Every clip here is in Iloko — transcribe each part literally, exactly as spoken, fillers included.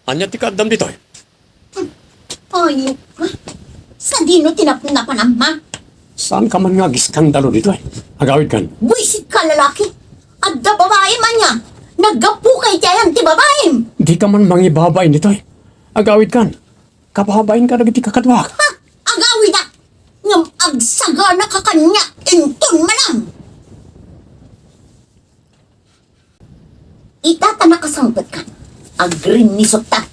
Ania ti kaaddam ditoy? Ay, sadino ti napnapanam? Saan ka man nga agiskandalo ditoy? Agawid kan. Buisit ka, lalaki. Adda babaim ania? Naggapu ka iti ayan ti babaim. Di ka man mangibabain ditoy. Agawid kan. Kababain ka dagiti kakaduak. Ha? Agawidak. Ngem agsagana ka kaniak inton manam. Ita ta nakasangpet ka. Agrinnisot ta.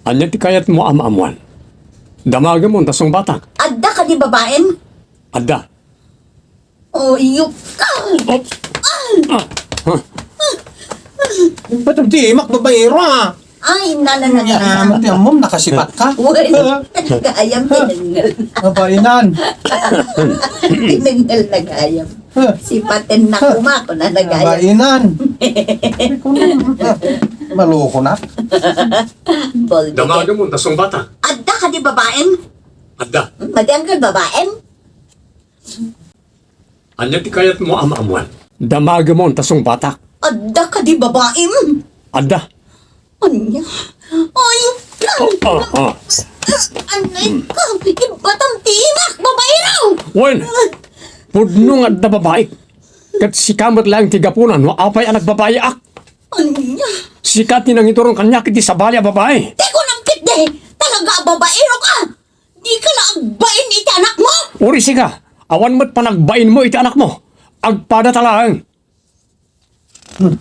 Ania ti kayatmo a maammuan? Damagem ta sungbatak. Adda kadi babaim? Adda. Oyop ka. Oh. Ah. Ah. Huh. Ba't ang di makbabayro, ah? Ay, nala na gayam. Ti ammom, nakasipat ka. Uy, nagayam, tinengel. Mabainan. Tinengel na gayam. Sipaten na kuma, kuna na gayam. Mabainan. Maloko na. Boldi. Damagem ta sungbatak. Adda kadi babaim? Adda. Hmm, madi anggal babaim? Ania ti kayatmo a maammuan? Damagem ta sungbatak. Adda kadi babaim? Adda. Ania? Ay, ikaw! Ah, ah, ah. Anay ka! Ibatam ti imak, babaero! Wen! Pudno nga adda babaik. Ket sika met laeng ti gapuna no apay a nagbabaiak. Ania? Sika ti nangituron kaniak iti sabali a babai. Ti kunam ketdi, talaga a babaero ka! Di ka la agbain iti anakmo? Uri sika, awan met panagbainmo iti anakmo. Agpadata laeng. Hmm.